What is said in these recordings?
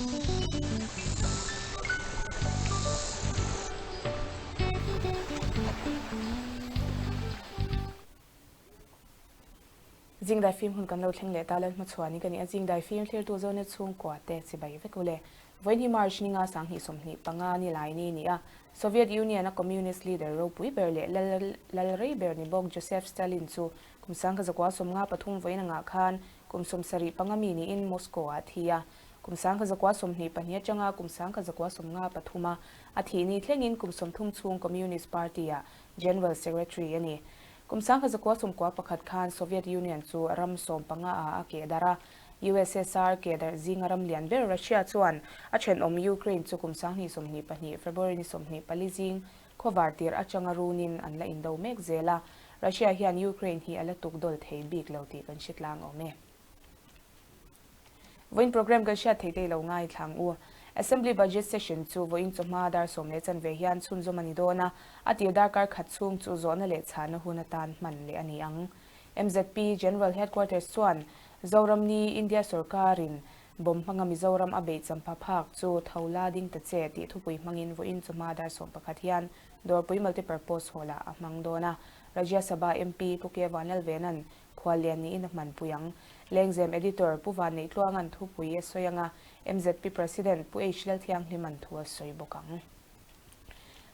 Zingdai fim hun kan lo thleng leh ta Lalhmachhuani ka ni a, Zingdai fim thlirtu Zonet chhungkua te chibai vek u le. Vawiin hi March ninga 2025 ni lai ni ni a, Soviet Union a Communist leader ropui ber leh lal lal rei ber ni bawk Joseph Stalin chu kum 1953 vawiin angah khan kum 75 mi niin Moscow ah a thi a. Kum 1922 atanga kum 1953 a a thih ni thlengin kum 30 chhung Communist Party ah General Secretary a ni. Kum 1991 khan Soviet Union chu ram 15 ah a keh darh a, USSR keh darh zinga ram lian ber Russia chuan a thenawm Ukraine chu kum 2022 February ni 24 zing khawvar tir atanga runin an la indo mek zel a, Russia hian Ukraine hi a la tuk dawl thei bik lo tih kan hre tlang awm e. Vawiin programme kan hriat thei te lo ngaithla ang u. Assembly Budget Session chu vawiin chawhma dar 10:15 hian chhunzawm a ni dawn a, a tir darkar khat chhung chu zawhna leh chhahna hun atan hman leh a ni ang. MZP General Headquarters chuan Zoram ni India sorkarin bomb hmanga Mizoram a beih champha phak chu tho la ding ta che tih thupui hmangin vawiin chawhma dar 11 hian Dawrpui Multipurpose Hall-ah a hmang dawn a. Rajya Sabha MP Pu K Vanlalvena'n Khuallian niin a hmanpui ang. Lengzem Editor Pu Vanneihtluanga'n thupui a sawi ang a, MZP President Pu H Lalthianghlima'n thu a sawi bawk ang.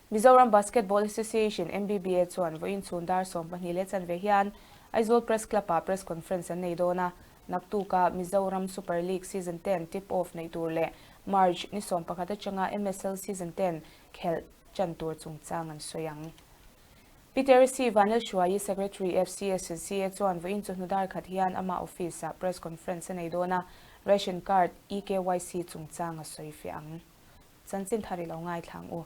Mizoram Basketball Association, MBBA, chuan vawiin chhun dar 12:15 hian Aizawl Press Club-ah Press Conference an nei dawn a, naktuka Mizoram Super League Season 10 tip-off neih tur leh March ni 11 atanga MSL Season 10 khelh chan tur chungchang an sawi ang. Pi Teresi Vanlalhruaii, Secretary FCSCA chuan vawiin chawhnu dar khat hian ama office-ah press conference a nei dawn a, ration card eKYC chungchang a sawi fiah ang. Chanchin thar i lo ngaithla ang u.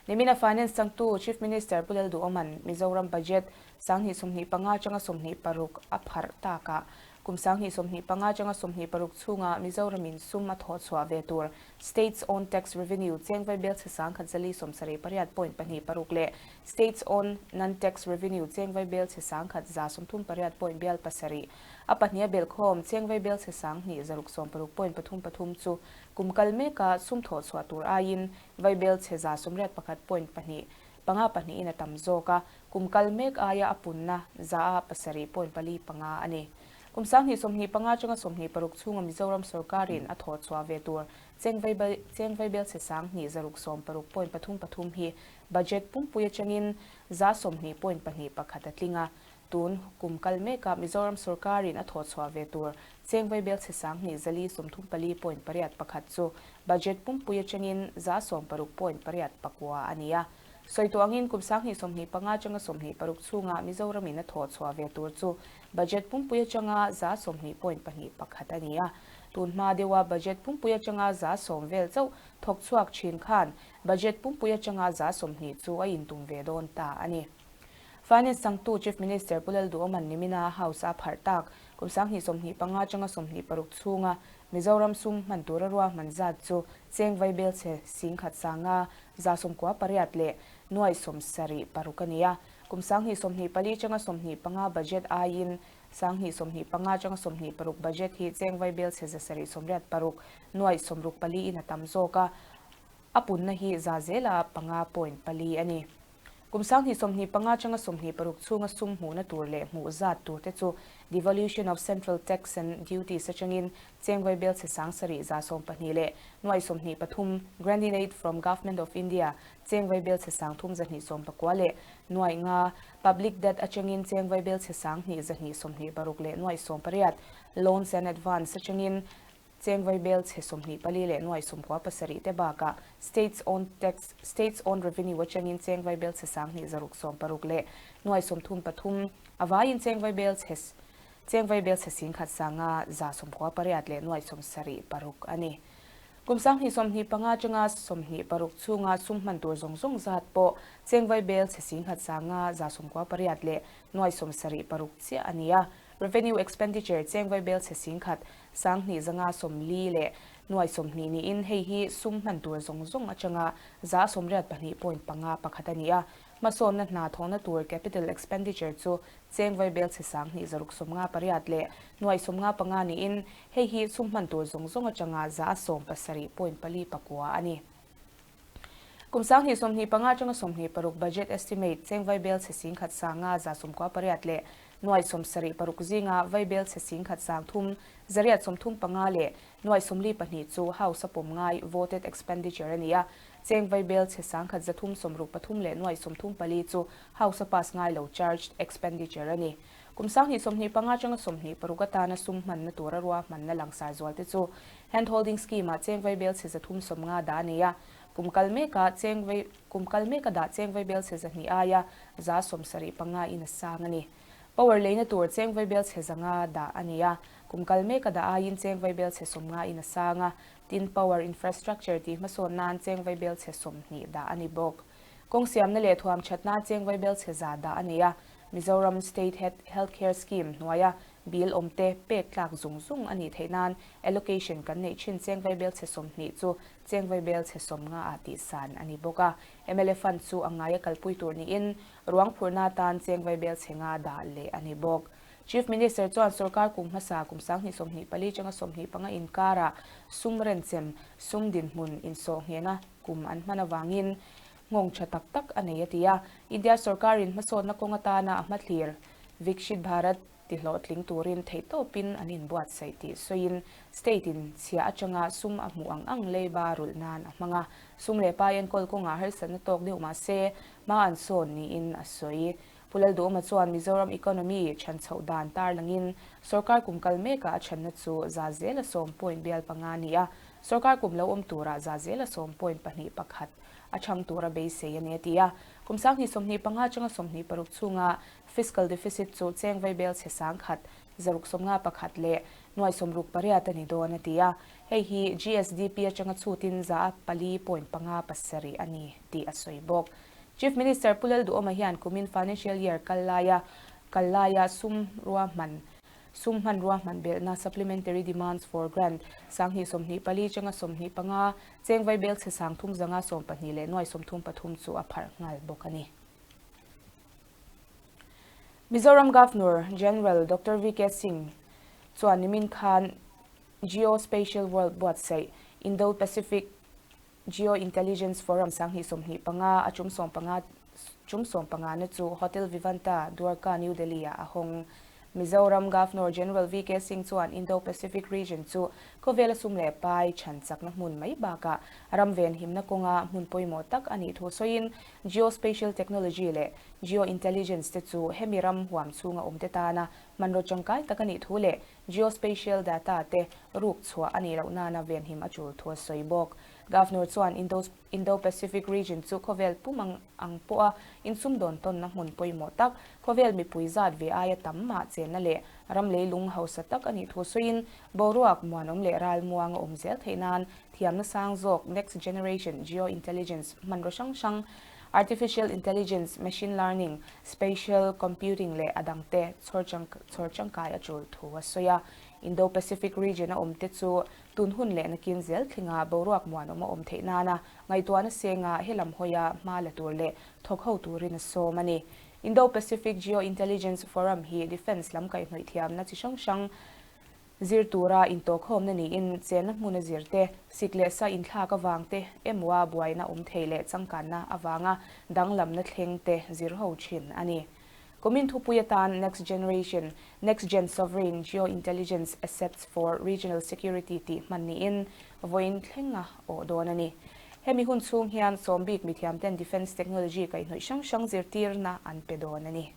Nimina Finance changtu Chief Minister Pu Lalduhawma'n Mizoram Budget 2025 atanga 26 a pharh takah kum 2025 atanga 26 chhunga Mizoramin sum a thawh chhuah ve tur State's own tax revenue cheng vaibel chhe 1448.26 leh State's own non-tax revenue cheng vaibel chhe 1138.7 a pahnih a belhkhawm cheng vaibel chhe 26.33 chu kum kal meka sum thawh chhuah tur aiin vaibel chhe 181.2 54 in a tam zawk a, kum kal mek aia a punna za a 7.45 a ni. Kum 2025 atanga 26 chhunga Mizoram sorkarin a thawh chhuah ve tur cheng vaibel chhe 26.33 hi budget pumpui atangin za 20.21 a tling a, tun kum kal meka Mizoram sorkarin a thawh chhuah ve tur cheng vaibel chhe 2434.81 chu budget pumpui atangin za 16.89 a ni a. Sawi tawh angin kum 2025 atanga 26 chhunga Mizoramin a thawh chhuah ve tur chu budget pumpui atanga za 20.21 a ni a. Tun hma deuha budget pumpui atanga za 10 vel chauh thawk chhuak thin khan budget pumpui atanga za 20 chu a intum ve dawn ta a ni. Finance changtu Chief Minister Pu Lalduhawma'n nimina House a pharh tak kum 2025 atanga 26 chhunga Mizoram sum hman tura ruahman zat chu cheng vaibel chhe 10,000 sanga 98 leh nuai 76 a ni a. Kum 2024 atanga 25 budget aiin 2025 atanga 26 budget hi cheng vaibel chhe 786 nuai 64 in a tam zawk a, a punna hi za zela 5.4 a ni. Kum 2025 atanga 26 chhunga sum hmuhna tur leh hmuh zat tur te chu Devolution of Central Tax and Duties atangin cheng vaibel chhe 7,112 leh nuai 23, Grant-in-Aid from Government of India cheng vaibel chhe 3,219 leh nuai 5, Public Debt atangin cheng vaibel chhe 2,226 leh nuai 18, Loans and Advance atangin cheng vaibel chhe 24 leh nuai 97 te bakah State's own tax State's own revenue atangin cheng vaibel chhe 2,660 leh nuai 33, a vaiin cheng vaibel chhe cheng vaibel chhe 10,000 sanga 198 leh nuai 76 a ni. Kum 2025 atanga 26 chhunga sum hman tur zawng zawng zat pawh cheng vaibel chhe 10,000 sanga 98 leh nuai 76 chiah a ni a. Revenue expenditure cheng vaibel chhe 10,000 2,540 leh nuai 20 niin hei hi sum hman tur zawng zawng atanga 82 point panga pakhat a ni a. Hmasawnna hna thawhna tur capital expenditure chu cheng vaibel chhe 2000 658 leh nuai 55 niin hei hi sum hman tur zawng zawng atanga 17 point pali pakua a ni. Kum 2025 atanga 26 budget estimate cheng vaibel chhe 10 sanga 98 leh nuai 76 zinga vaibel chhe 10 sang thum 835 leh nuai 42 chu house a pawm ngai voted expenditure a ni a. Cheng vaibel chhe 1 3 sawmruk pathum leh nuai 34 chu house a pass ngai lo charged expenditure a ni. Kum 2025 atanga 26 atana sum hmanna tura rua hmanna langsar zual te chu hand holding scheme ah cheng vaibel chhe 350 dah a ni a. Kum kal meka cheng vai kum kal meka dah cheng vaibel chhe 200 aia 75 in a sang a ni. Power leina tur cheng vaibel chhe 500 dah a ni a. Kum kal meka dah aiin cheng vaibel chhe 50 in a sang a. Tin power infrastructure ti hmasawn nan cheng vaibel chhe 20 dah a ni bawk. Kawng siamna leh thuam thatna cheng vaibel chhe 100 dah a ni a. Mizoram State Healthcare Scheme hnuaia bill awm te pek tlak zung zung a nih theih nan allocation kan neih thin cheng vaibel chhe 20 chu cheng vaibel chhe 50 ah tih san a ni bawk a. MLA fund chu a ngai a kalpui tur niin ruang phurna tan cheng vaibel chhe 5 dah leh a ni bawk. Chief Minister chuan sarkar kum hmasa kum 2024 atanga 25 inkara sum renchem sum dinhmun insawhnghehna kum an hman awangin nghawng tha tak tak a nei a ti a. India sarkarin hmasawnna kawng atana a hmathlir Viksit Bharat ti hlawhtling turin theihtawpin an inbuatsaih tih sawiin state in chhia atanga sum a hmuh ang ang leiba rulh nan a hmang a. Sum leh pai enkawl kawngah harsatna tawk deuh mah se hma an sawn niin a sawi. Pu Lalduhawma chuan Mizoram economy chhan chhoh dan tarlangin sarkar kum kal mekah a chhanna chu 10% point bial panga a ni a. Sarkar kum lo awm turah 10% point pahnih pakhat a chhang tura beisei a ni a ti a. Kum 2025 atanga 26 chhunga fiscal deficit chu cheng vaibel chhe 1000 651 leh nuai 68 a ni dawn a ti a. Hei hi GSDP atanga chutin 4 point panga pasarih a ni tih a sawi bawk. Chief Minister Pu Lalduhawma hian kumin financial year kal laia kal laia sum rua hman sum hman rua hman belhna supplementary demands for grant 2024 atanga 25 cheng vaibel chhe 312 leh nuai 33 chu a pharh nghal bawk a ni. Mizoram Governor General Dr. V.K. Singh chuan nimin khan Geospatial World buatsaih Indo-Pacific Geo-Intelligence Forum 2025 a tum 15 tum 15 na chu Hotel Vivanta, Dwarka, New Delhi ah a hawng. Mizoram Governor General V.K. Singh chuan Indo-Pacific region chu khawvela sum leh pai chhan chakna hmun mai bakah ram ven himna kawnga hmun pawimawh tak a nih thu sawiin Geospatial Technology leh Geo-Intelligence te chu hemi ram huam chhunga awm te tana hmanraw tangkai tak a nih thu leh Geospatial data te ruk chhuah a nih loh nana ven him a tul thu a sawi bawk. Governor chuan Indo-Pacific region chu khawvel pum ang ang pawha insum dawn tawnna hmun pawimawh tak, khawvel mipui zat ve aia tam mah chenna leh ram leilung hausa tak a nih thu sawiin boruak muanawm leh ral muang a awm zel theih nan thiamna sang zawk next generation geo-intelligence hmanraw hrang hrang, artificial intelligence, machine learning, spatial computing leh a dangte chhawr tangkai a tul thu a sawi a. Indo-Pacific region a awm te chu tun hun leh nakin zel thlinga boruak muanawm a awm theih nana ngaihtuahna senga helam hawia hma la tur leh thawk ho turin a sawm a ni. Indo-Pacific Geo-Intelligence Forum hi defence lam kaihhnawih thiamna chi hrang hrang zir tura intawhkhawmna niin chenna hmun a zir te, sik leh sa inthlak awang te, emawa buaina awm thei leh changkanna awanga danglamna thleng te zir ho thin a ni. Kumin thupui atan Next Generation, Next Gen Sovereign Geo-Intelligence Assets for Regional Security tih hman niin vawiin thlenga awh dawn a ni. Hemi hun chhung hian sawmbik mithiam ten defence technology kaihhnawih hrang hrang zirtirna an pe dawn a ni.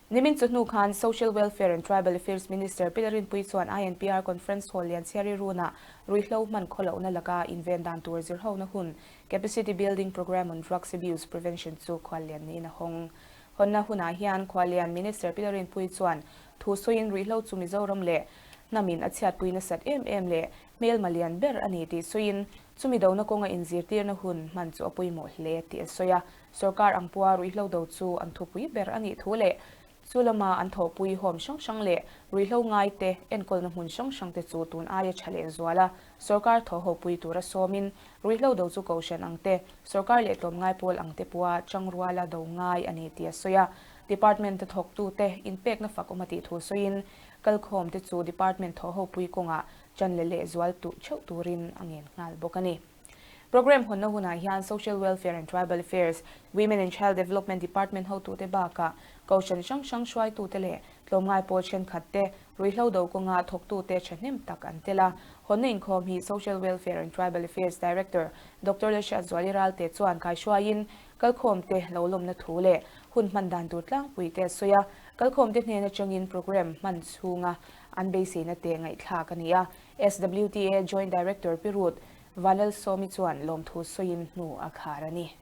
Nimin chu hnu khan Social Welfare and Tribal Affairs Minister Pi Lalrinpuii chuan INPR Conference Hall lian chhiari runa ruihhlo hman khawlohna laka inven dan tur zirhona hun Capacity Building Programme on Drugs Abuse Prevention chu khuallian niin a hawng. Hawnna hunah hian khuallian Minister Pi Lalrinpuii chuan thu sawiin ruihhlo chu Mizoram leh hnamin a chhiatpui nasat em em leh hmelma lian ber a ni tih sawiin chumi dona kawnga inzirtirna hun hman chu a pawimawh hle tih a sawi a. Sarkar ang pua ruihhlo do chu an thupui ber a nih thu leh. Chu lama an thawhpui home hrang hrang leh ruihhlo ngai te enkawlna hmun hrang hrang te chu tun aia tha leh zual a, sawrkar thawhhopui tura sawmin ruihhlo do chu kohhran ang te, sawrkar leh tlawmngai pawl ang te pawha changruala do ngai a ni tih a sawi a. Department a thawktute inpekna fak awm a tih thu sawiin kalkhawm te chu department thawhhopui kawngah chanle leh zual tuh theuh turin a ngen nghal bawk a ni. Programme hawnna hunah hian Social Welfare and Tribal Affairs, Women and Child Development Department hotute bakah Kohhran hrang hrang hruaitute leh tlawmngai pawl thenkhat te, ruihhlo do kawnga thawktute thahnem tak an tel a. Hawnna inkhawm hi Social Welfare and Tribal Affairs Director Doctor Lalhriatzuali Ralte chuan kaihruaiin kalkhawmte lo lawmna thu leh hun hman dan tur tlangpui te a sawi a. Kalkhawmte hnen atangin programme hman chhunga an beiseina te ngaihthlak a ni a. SWTA Joint Director Pi Ruth Vanlalsawmi chuan lawmthu sawiin hnu a khar a ni.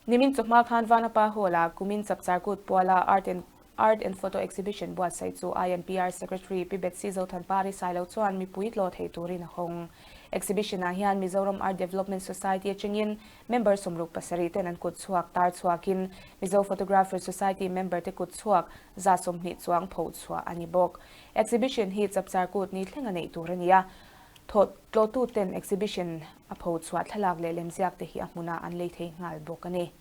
Nimin chawhma khan Vanapa Hall-a kumin Chapchar Kut puala Art and Art and Photo Exhibition buatsaih chu INPR Secretary Pi Betsy Zothanpari Sailo chuan mipui tlawh thei turin a hawng. Exhibition-ah hian Mizoram Art Development Society atangin Member 67 ten an kut chhuak tar chhuakin Mizo Photographer Society member te kut chhuak 120 chuang pho chhuah a ni bawk. Exhibition hi Chapchar Kut ni thleng a neih tur a ni a, thawh tlawhtu ten exhibition a pho chhuah thlalak leh lemziak te hi a hmunah an lei thei nghal bawk a ni.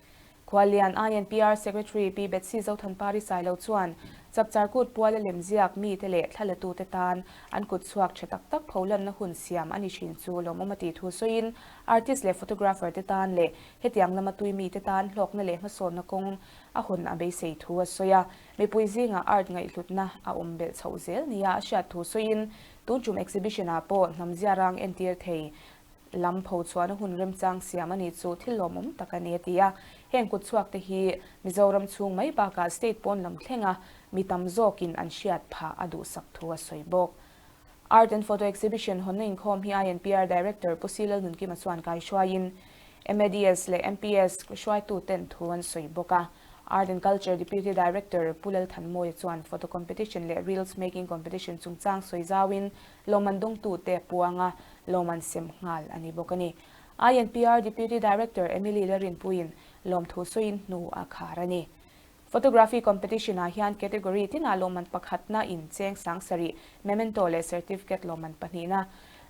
Khuallian INPR Secretary Pi Betsy Zothanpari Sailo chuan Chapchar Kut puala lemziak mite leh thlalatute tan an kut chhuak tha tak tak pholanna hun siam a ni thin chu lawmawm a tih thu sawiin artist leh photographer te tan leh hetiang lama tui mite tan hlawkna leh hmasawnna kawng a hawn a beisei thu a sawi a. Mipui zingah art ngaihhlutna a awm belh chhoh zel nia a hriat thu sawiin tun tum exhibition ah pawh hnamzia rang entir thei Lam pho chhuahna hun remchang siam a nih chu thil lawmawm tak a ni a ti a. Heng kut chhuak te hi Mizoram chhung mai bakah state pawn lam thlenga mi tam zawkin an hriat phah a duhsak thu a sawi bawk. Art and Photo Exhibition hawnna inkhawm hi INPR Director Pu Si Lalnunkima chuan kaihruaiin MADS leh MPS hruaitu ten thu an sawi bawk a. Art and Culture Deputy Director Pu Lalthanmawia chuan photo competition leh reels making competition chungchang sawi zauin lawmman dawngtute puanga lawmman sem nghal a ni bawk a ni. INPR Deputy Director Emily Larinpuiin lawmthu sawiin hnu a khar a ni. Photography Competition-ah hian category tinah lawmman pakhatna incheng sang sarih, memento leh certificate lawmman pahnihna,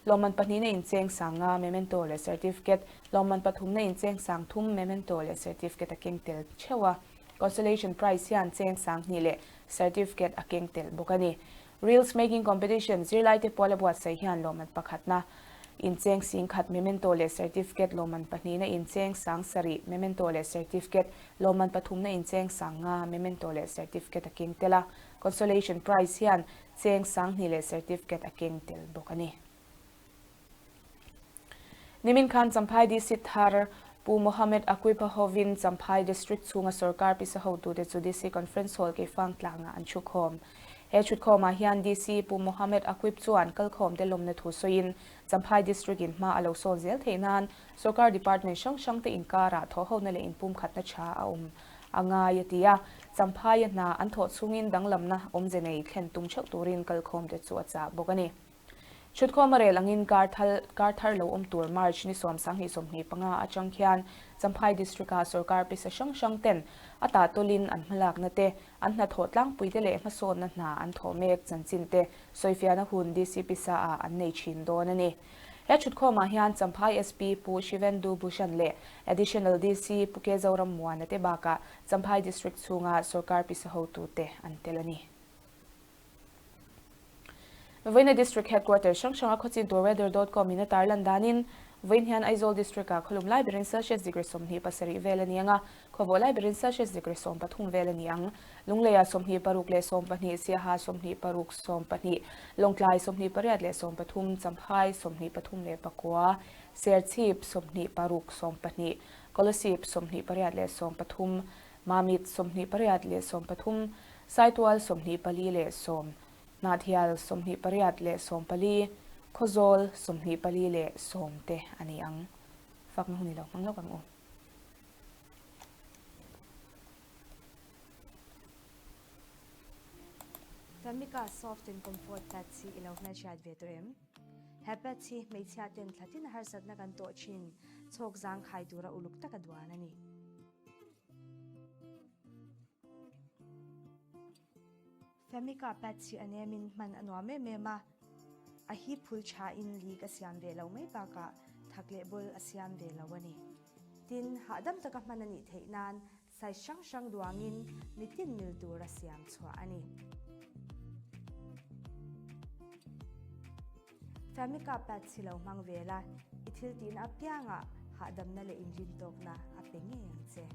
lawmman pahnihna incheng sang nga, memento leh certificate, lawmman pathumna incheng sang thum, memento leh certificate a keng tel theuh a. Consolation Prize hian cheng sang hnih leh certificate a keng tel bawk a ni. Reels Making Competition zirlaite puala buatsaih hian lawmman pakhatna, incheng singkhat memento leh certificate lawmman pahnihna incheng sang sarih memento leh certificate lawmman pathumna incheng sang nga memento leh certificate a keng tel a, Consolation Prize hian cheng sang hnih leh certificate a keng tel bawk a ni. Nimin khan Champhai DC thar Pu Mohammed Aquipa hovin Champhai District chhunga sorkar pisa hotute chu DC Conference Hall Keifang tlangah an thukhawm. He thutkhawmah hian DC Pu Mohammed Aquip chuan kalkhawmte lawmna thu sawiin Champhai District in hma a lo sawn zel theih nan sorkar department hrang hrangte inkarah thawhhona leh inpumkhatna tha a awm a ngai a ti a. Champhaia hna an thawh chhungin danglamna awmze nei thlen tum theuh turin kalkhawmte chu a chah bawk a ni. Chhutkhawm a rel angin kar thal kar thar lo awm tur March ni 10 25 atang khian Champhai District-a sorkar pisa hrang hrang ten a tahtawlin an hmalakna te, an hnathawh tlangpui te leh hmasawnna hna an thawh mek chanchin te sawifiahna hun DC pisa-ah an nei thin dawn a ni. He chhutkhawmah hian Champhai SP Pu Shivendu Bhushan leh Additional DC Pu K Zorammuana te bakah Champhai District chhunga sorkar pisa hotute an tel a ni. Vawiina District Headquarter hrang hranga khawchin tur weather dot com in a tarlan danin vawiin hian Aizawl District ah khawlum lai berin Celsius degree 27 vel a ni ang a, khawvawh lai berin Celsius degree 13 vel a ni ang. Lungleiah 26 leh 12, Siaha 26, 12, Lawngtlai 28 leh 13, Champhai 23 leh pakua, Serchhip 26, 12, Kolasib 28 leh 13, Mamit 28 leh 13, Saitual 24 leh 10, Hnahthial 28 leh 14, Khawzawl 24 leh 10 te a ni ang. Fakna hun i lo hmang lawk ang u. Famika Soft and Comfort Pads hi i lo hmelhriat ve tawh em? He pads hi hmeichhia ten thlatin harsatna kan tawh thin chhawk zangkhai tura uluk taka duan a ni. Famika pads hi a nemin hman a nuam em em a, a hi phul thain leak a siam ve lo mai bakah thak leh bul a siam ve lo a ni. Tin, hahdam taka hman a nih theih nan size hrang hrang duangin mitin mil tur a siam chhuah a ni. Famika pads hi lo hmang ve la, i thil tihna apiangah hahdamna leh inrintawkna a pe ngei ang che.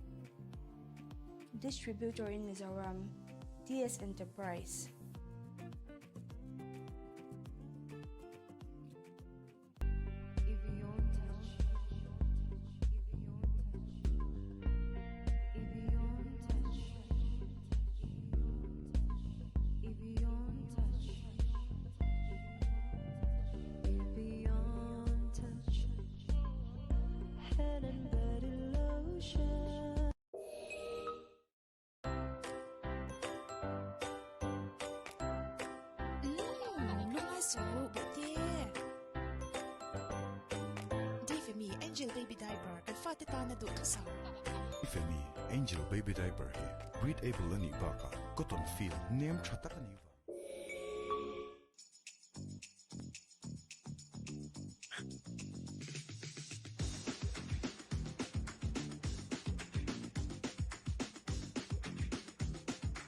Distributor in Mizoram, TS Enterprise. Angel Baby Diaper kan fate tana duhthusam. Femi Angel Baby Diaper hi breathable a nih bakah cotton feel nem tha tak a nih vang.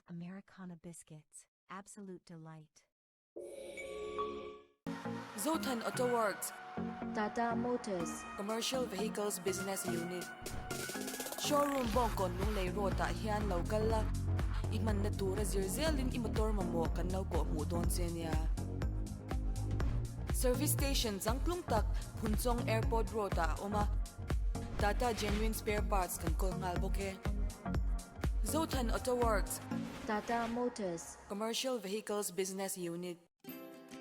Americana Biscuits, absolute delight. Zothan Auto Works. Tata Motors. Commercial Vehicles Business Unit. Showroom Bawngkawn Lunglei Road ah hian lo kal la, i hmanna tura zir zelin i motor mamawh kan lo kawh hmuh dawn che nia. Service Station changtlung tak Phunchawng Airport Road ah a awm a, Tata Genuine Spare Parts kan kawl nghal bawk e. Zothan Auto Works. Tata Motors. Commercial Vehicles Business Unit.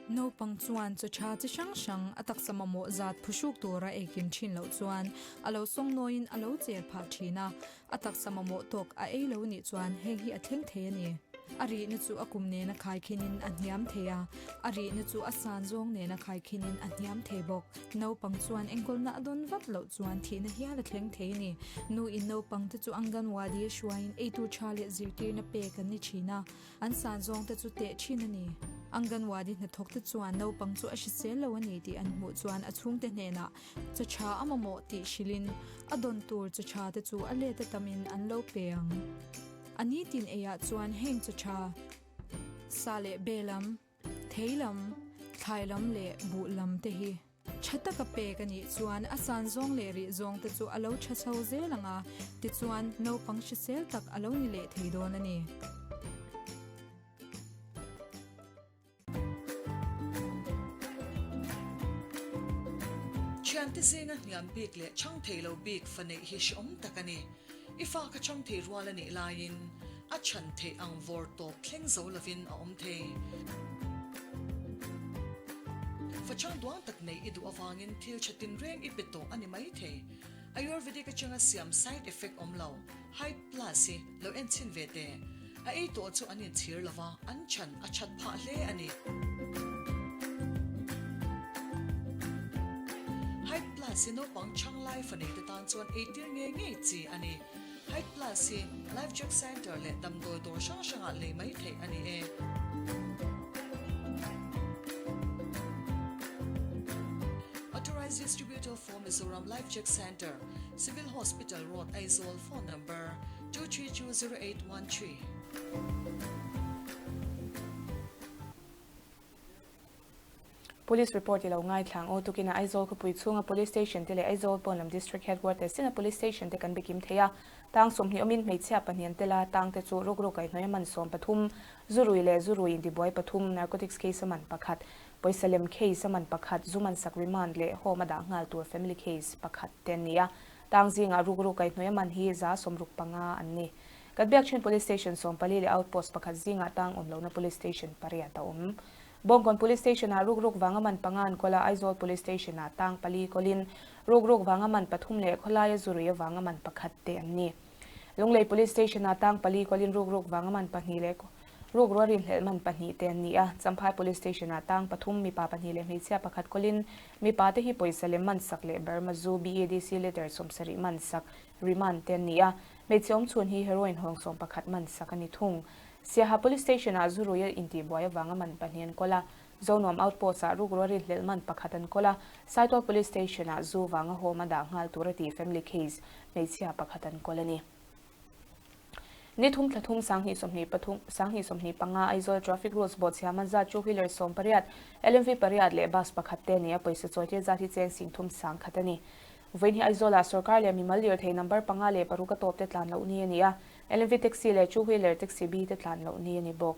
Naupang chuan chaw tha chi hrang hrang a taksa mamawh zat phuhruk tura eikim thin loh chuan a lo sawngnawiin a lo cher phah thin a, a taksa mamawh tawk a ei lo nih chuan heng hi a thleng thei a ni. A rihna chu a kum nena khaikhinin a hniam thei a, a rihna chu a san zawng nena khaikhinin a hniam thei bawk. Naupang chuan enkawlna a dawn vat loh chuan thihna hial a thleng thei a ni. Nuin naupangte chu Anganwadi a hruaiin eitur tha leh zirtirna pek an ni thin a, An san zawng te chu teh thin a ni. Anganwadi hnathawk te chuan naupang chu a hrisel lo a ni tih an hmuh chuan a chhungte hnenah chaw tha a mamawh tih hrilhin a dawn tur chaw tha te chu a let a tamin an lo pe ang. A nitin eiah chuan heng chaw tha, sa leh be lam, thei lam, thlai lam leh buh lam te hi Tha taka pek a nih chuan a san zawng leh rih zawng te chu a lo tha chho zel ang a, tichuan naupang hrisel tak a lo ni leh thei dawn a ni. Thiante zinga hniam bik leh chhang thei lo bik fa neih hi hreawm tak a ni. I fa kha chhang thei rual a nih laiin a chhan theih ang vawr tawp thleng zo lovin a awm thei. Fa chhang duang tak nei i duh avangin thil tha tinreng i pe tawh a ni mai thei. Ayurvedic atanga siam side effect awm lo, Height Plus hi lo en chhin ve teh. A ei tawh chu an inchhir lova, an chhan a that phah hle a ni. Height Plus hi naupang chhang lai fa neite tan chuan eitir ngei ngei chi a ni. Height Plus hi Life Check Centre leh damdawi dawr hrang hrangah lei mai theih a ni e. Authorized Distributor for Mizoram Life Check Centre, Civil Hospital Road, Aizawl, Phone Number, 2320813. Police report i lo ngaithlang aw tukin a Aizawl khawpui chhunga Police Station te leh Aizawl pawn lam District Headquarters ina Police Station te kan bikim thei a. Tang 20 awmin hmeichhia pahnih an tel a, tang te chu ruk ruk aihnawi a man 13, zurui leh zurui intibuai pathum, narcotics case a man pakhat, pawisa lem case a man pakhat, zu man sak remand leh home a dah nghal tur family case pakhat te an ni a. Tang zingah ruk ruk aihnawi a man hi 65 an ni. Kan biak thin Police Station 14 leh Outpost pakhat zingah tang awm lohna Police Station pariat a awm. Bawngkawn Police Station-ah ruk ruk vanga man panga an kawl a, Aizawl Police Station-ah tang pali kawlin ruk ruk vanga man pathum leh khawlaia zurui avanga man pakhat te an ni. Lunglei Police Station-ah tang pali kawlin ruk ruk vanga man pahnih leh ruk rua rinhlelh man pahnih te an ni a, Champhai Police Station-ah tang pathum mipa pahnih leh hmeichhia pakhat kawlin mipa te hi pawisa lem man sak leh Burma zu BADC litre 70 man sak remand te an ni a, hmeichhe awmchhun hi heroin hawng 11 man sak a ni thung. Siaha Police Station-ah zu ruia intihbuai avanga man pahnih an kawl a, Zonuam Outpost-ah rukruah rinhlelh man pakhat an kawl a, Saitual Police Station-ah zu vanga home a dah nghal tur a tih family case hmeichhia pakhat an kawl a ni. Ni thum thla thum 20 23 2025 Aizawl Traffic Rules bawhchhiam an zat two wheeler 18, LMV pariat leh bus pakhat te nia pawisa chawitir zat hi cheng 30 sangkhat a ni. Vawiin hi Aizawlah sorkar leh mimal lirthei number panga leh paruk a tawp te tlan loh ni a ni a, LMV taxi leh two wheeler taxi bi te tlan loh ni a ni bawk.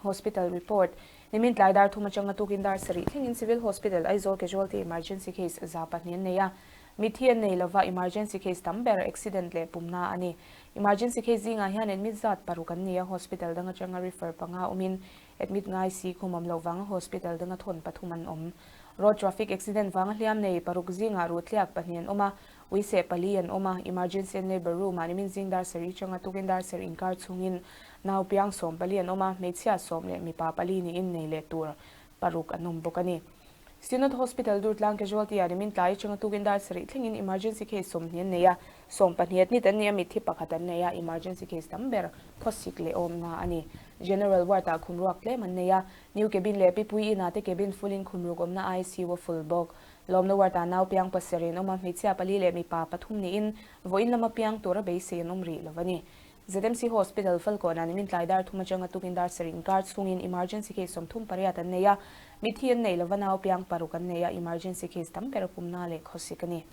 Hospital report, Nimin tlai dar thum atanga tukin dar sarih thlengin Civil Hospital Aizawl Casualty Emergency Case 200 an nei a. Mitthi an nei lova, emergency case tam ber accident leh pumna a ni. Emergency case zingah hian admit zat paruk an ni a, hospital dang atanga refer panga awmin admit ngai si khum awm loh vanga hospital danga thawn pathum an awm. Road traffic accident vanga hliam nei paruk zingah ruhtliak pahnih an awm a, uiseh pali an awm a, emergency and labour room ah nimin zing dar sarih atanga tukin dar sarih inkar chhungin nau piang sawm pali an awm a, hmeichhia sawm leh mipa pali niin nei leh tur paruk an awm bawk a ni. Synod Hospital Durtlang Casualty ah nimin tlai atanga tukin dar sarih thlengin emergency case 20 an nei a, 12 admit an ni a, mitthi pakhat an nei a, emergency case tam ber khawsik leh awmna a ni. General ward ah khum ruak tlem an nei a, New cabin leh Pipui Inn ah te cabin full in khum ruk awmna ICU a full bawk. Lawmna ward ah nau piang pasarih an awm a, hmeichhia pali leh mipa pathum niin vawiin lama piang tura beisei an awm rih lo a ni. ZMC Hospital Falkawn ah nimin tlai dar thum atanga tukin dar sarih inkar chhungin emergency case 38 an nei a, mitthi an nei lova nau piang paruk an nei a, emergency case tam ber a pumna leh khawsik a ni.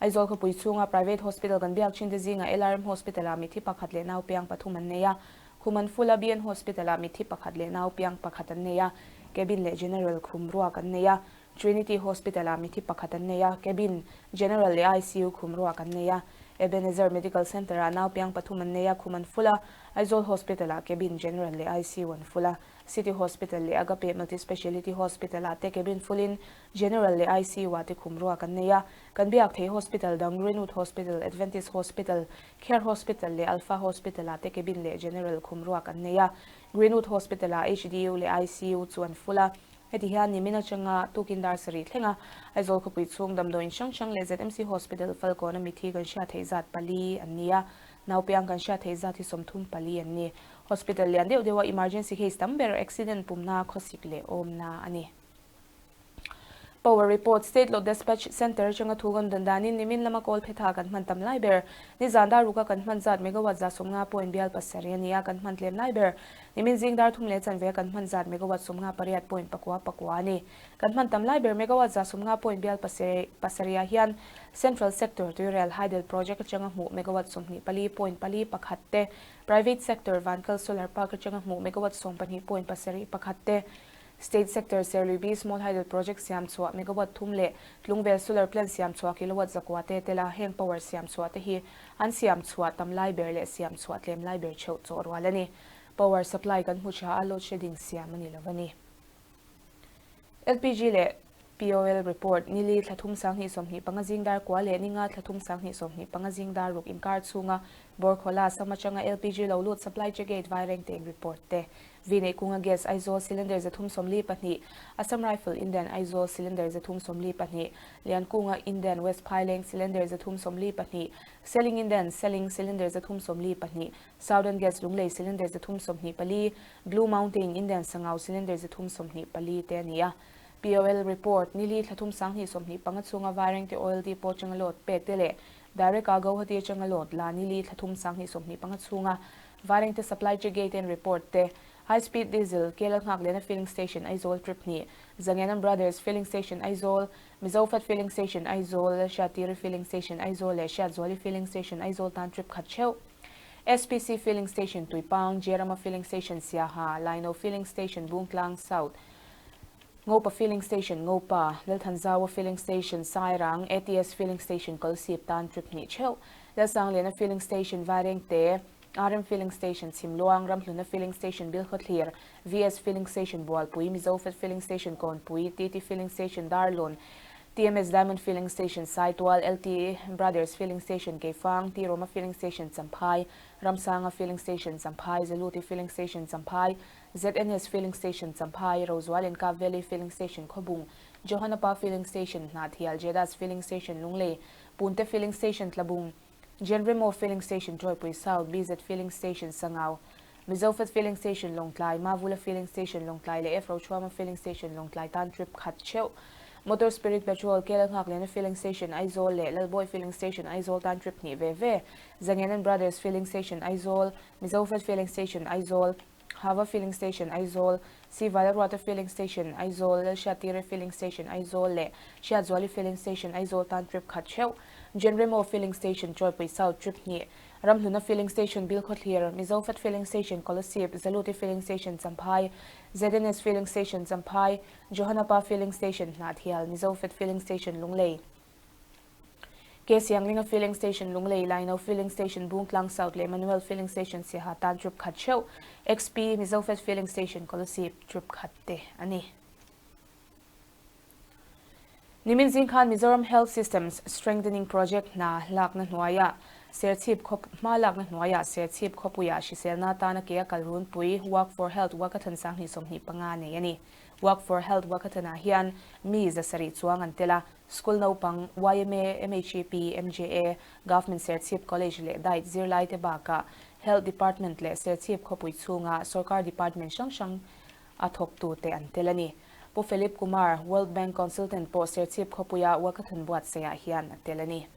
Aizawl khawpui chhunga private hospital kan biak thin te zingah LRM Hospital ah mitthi pakhat leh nau piang pathum an nei a, Khuman Fula BN Hospital ah mitthi pakhat leh nau piang pakhat an nei a, cabin leh general khum ruak an nei a, Trinity Hospital ah mitthi pakhat an nei a, cabin, general leh ICU khum ruak an nei a, Ebenezer Medical Centre ah nau piang pathum an nei a, Khuman Fula, Aizawl Hospital ah cabin, general leh ICU an full a, City Hospital leh Agape Multi-Speciality Hospital ah te cabin full in General leh ICU ah te khum ruak an nei a, kan biak thei hospital dang Greenwood Hospital, Adventist Hospital, Care Hospital leh Alpha Hospital ah te cabin leh General khum ruak an nei a, Greenwood Hospital ah HDU leh ICU chu an full a. Heti hian nimin atanga tukin dar sarih thleng a, Aizawl khawpui chhung damdawiin hrang hrang leh ZMC Hospital Falkawn a mithi kan hriat theih zat pali an ni a, naupiang kan hriat theih zat hi 34 an ni. Hospital lian deuh deuh a emergency case tam ber accident pumna khawsik leh awmna a ni. Power report, State Load Despatch Centre atanga thu kan dawn danin nimin lama kawl phetha kan hman tam lai ber. Nizan dar ruka kan hman zat megawatt 150 point bial pasarih a ni a, kan hman tlem lai ber. Nimin zing dar thum leh chanve kan hman zat megawatt 58 point pakua pakua a ni. Kan hman tam lai ber megawatt 150 point bial pasarih ah hian Central Sector Tuirial Hydel Project atanga hmuh megawatt 24 point pali pakhat te, Private Sector Vankal Solar Park atanga hmuh megawatt 12 point pasarih pakhat te, State Sector Serluibi Small Hydel Project siam chhuah megawatt thum leh Tlungvel Solar Plant siam chhuah kilowatt zakua te tela heng power siam chhuah te hi an siam chhuah tam lai ber leh siam chhuah tlem lai ber theuh chawh rual a ni. Power supply kan hmu tha a, load shedding siam a ni lo a ni. LPG leh POL report, Nili thla thum 2025 zing dar kua leh ninga thla thum 2025 zing dar ruk inkar chhunga Borkhola sam atanga LPG lo lut supply check gate Vairengteng report te. Vinei kunga gas Aizawl cylinder 342, Assam Rifle Indian Aizawl cylinder 342, Liankunga Indian West Phaileng cylinder 342, Selling Indian Selling cylinder 342, Southern Gas Lunglei cylinder 324, Blue Mountain Indian Sangau cylinder 324 te a ni a. POL report, Nili thla thum 2025 chhunga Vairengte Oil Depot atanga load pek te leh Direct a Guwahati atanga load la nili thla thum 2025 chhunga Vairengte Supply Check Gate en report te, High Speed Diesel, KL nghak lehna Filling Station Aizawl trip hnih, Zangenam Brothers Filling Station Aizawl, Mizofat Filling Station Aizawl, Hriattiri Filling Station Aizawl leh Hriatzuali Filling Station Aizawl tan trip khat theuh. SPC Filling Station Tuipang, Jerama Filling Station Siaha, Laino Filling Station Bungtlang South, Ngopa Filling Station Ngopa, Lalthanzawa Filling Station Sairang, ATS Filling Station Kolsip tan trip hnih theuh, Lalsangliana Filling Station Vairengte, RM Filling Station Chhimluang, Ramhluna Filling Station Bilkhawthlir, VS Filling Station Bualpui, Mizofat Filling Station Kawnpui, TT Filling Station Darlawn, TMS Diamond Filling Station Saitual, LT Brothers Filling Station Keifang, T Roma Filling Station Champhai, Ramsanga Filling Station Champhai, Zaluti Filling Station Champhai, ZNS Filling Station Champhai, Rozual and Kap Valley Filling Station Khawbung, Johanapa Filling Station Hnahthial, Jedas Filling Station Lunglei, Punte Filling Station Tlabung, Genremo Filling Station Tuaipui South, BZ Filling Station Sangau, Mizofat Filling Station Lawngtlai, Mavula Filling Station Lawngtlai leh F Rochhuama Filling Station Lawngtlai tan trip khat theuh. Motor Spirit Petrol, KL Nghakliana Filling Station Aizawl leh Lalbawi Filling Station Aizawl tan trip hnih ve ve. Zangian and Brothers Filling Station Aizawl, Mizofat Filling Station Aizawl, Hava Filling Station Aizawl, Sivala Ruata Filling Station Aizawl, Lalhriatire Filling Station Aizawl leh Hriatzuali Filling Station Aizawl tan trip khat theuh. Genremo Filling Station Chawipui South trip hnih. Ramhluna Filling Station Bilkhawthlir, Mizofat Filling Station Kolasib, Zaluti Filling Station Champhai, ZNS Filling Station Champhai, Johanapa Filling Station Hnahthial, Mizofat Filling Station Lunglei, K Sianglinga Filling Station Lunglei, Laino Filling Station Bungtlang South leh Manuel Filling Station Siaha tan trip khat theuh, XP Mizofat Filling Station Kolasib trip khat te a ni. Nimin zing khan Mizoram Health Systems Strengthening Project hna lakna hnuaia Serchhip khaw hma lakna hnuaia Serchhip khawpuia hriselna atana ke a kal runpui Walk for Health Walkathon 2025 nei a ni. Walk for Health Walkathon-ah hian mi 700 chuang an tel a, School naupang, yma, MHEP, MJA, Government Serchhip College leh diet zirlaite bakah Health Department leh Serchhip khawpui chhunga sorkar department hrang hrang a thawktute an tel a ni. Pu Philip Kumar, World Bank Consultant pawh Serchhip khawpuia Walkathon buatsaihah hian a tel a ni.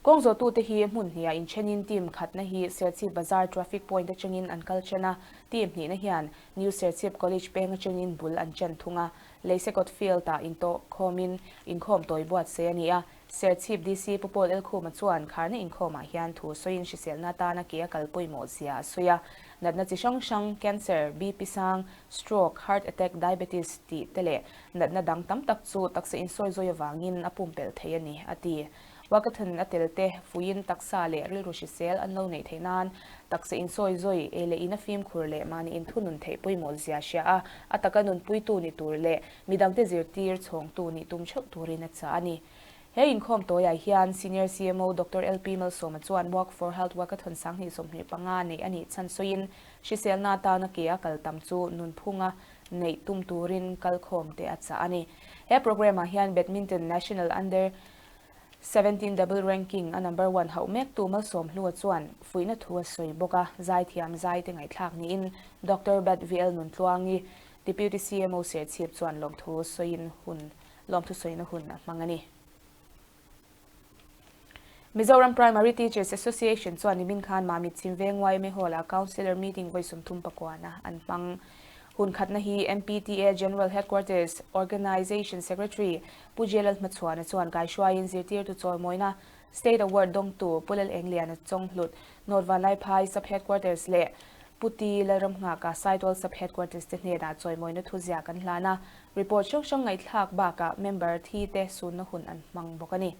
Kawng zawhtute hi hmun hniha inthenin team khatna hi Serchhip Bazar Traffic Point atangin an kal chen a, team hnihna hian New Serchhip College peng atangin bul an chen thung a. Leisekawt Field-ah intawh khawmin inkhawm tawi buatsaih a ni a, Serchhip DC Pu Paul Elkhuma chuan kharna inkhawmah hian thu sawiin hriselna atana ke a kal pawimawh zia a sawi a. Natna chi hrang hrang, cancer, BP sang, stroke, heart attack, diabetes tih te leh natna dang tam tak chu taksa insawi zawi avangin a pumpelh thei a ni, a ti. Walkathon a tel te fuiin taksa leh rilru hrisel an lo neih theih nan taksa insawi zawi ei leh in a fimkhur leh mahni inthunun theih pawimawh zia hria a, a taka nunpuitu ni tur leh midangte zirtir chhawngtu nih tum theuh turin a chah a ni. He inkhawm tawiah hian Senior CMO Doctor LP Malsawma chuan Walk for Health Walkathon 2025 neih a nih chhan sawiin hriselna atana ke a kal tam chu nunphunga neih tum turin kalkhawm te a chah a ni. He programme ah hian Badminton National Under 17 Double Ranking a number one hauh mektu Malsawm Hlua chuan fuihna thu a sawi bawk a, zaithiam zai te ngaihthlak niin Doctor Bat VL Nuntluangi, Deputy CMO Serchhip chuan lawmthu sawiin hun lawmthu sawina hun a hmang a ni. Mizoram Primary Teachers Association chuan nimin khan Mamit Chhimveng yma Hall-ah Councillor Meeting vawi 30 pakuana an hmang. Hun khatna hi MPTA General Headquarters Organisation Secretary Pu J Lalhmachhuana chuan kaihruaiin zirtirtu chawimawina State Award dawngtu Pu Lal Engliana Chawnghlut, North Vanlaiphai Sub Headquarters leh Pu T Lalramnghaka Saitual Sub Headquarters te hnenah chawimawina thuzia kan hlan a. Report hrang hrang ngaihthlak bakah member thi te sunna hun an hmang bawk a ni.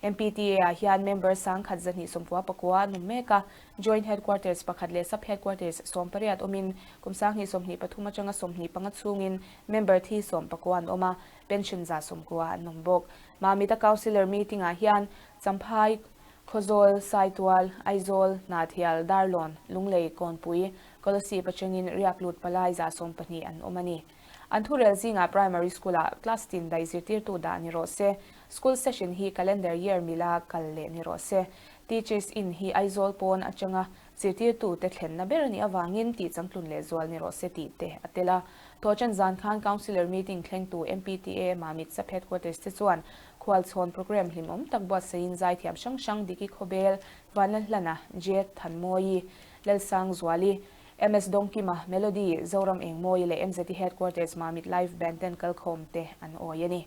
MPTA ah hian member 1299 an awm mek a, Joint Headquarters pakhat leh Sub Headquarters 18 awmin kum 2023 atanga 25 chhungin member thi 19 an awm a, pension 190 an awm bawk. Mamita Councillor meeting ah hian Champhai, Khawzawl, Saitual, Aizawl, Hnahthial, Darlawn, Lunglei, Kawnpui, Kolasib atangin Riaklut palai 120 an awm a ni. An thurel zingah Primary School-ah class tin daih zirtirtu dah ni rawh se. School session hi calendar year mila kal leh ni rawh se. Teachers Inn hi Aizawl pawn atanga zirtirtu te thlenna ber a nih avangin tih changtlun leh zual ni rawh se tih te a tel a. Thawhṭan zan khan Councillor meeting thlengtu MPTA Mamit Sub Headquarters te chuan khualchhawn programme hlimawm tak buatsaihin zaithiam hrang hrang Diki Khawbel, Vanlalhlana, Jet Thanmawi, Lalsangzuali, MS Dawngkima, Melody, Zoram Engmawi leh MZT Headquarters Mamit Live Band ten kalkhawm te an awi a ni.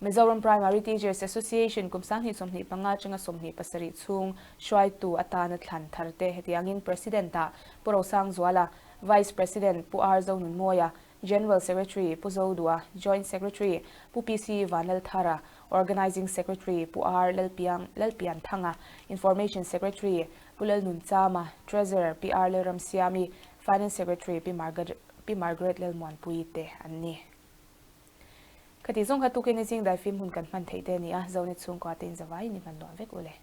Mizoram Primary Teachers Association kum 2025 atanga 27 chhung hruaitu atana thlan thar te hetiangin President-ah Pu Rosangzuala, Vice President Pu R Zonunmawia, General Secretary Pu Zodua, Joint Secretary Pu PC Vanlalthara, Organising Secretary Pu R Lalpiang Lalpianthanga, Information Secretary Pu Lalnunchama, Treasurer Pi R Lalramsiami, Finance Secretary Pi Margaret Pi Margaret Lalmuanpuii te an ni. Khati zawng kha tukin i zing daifim hun kan hman theih te a ni a, Zone chhungkua te in zavai in i hman nuam vek u le.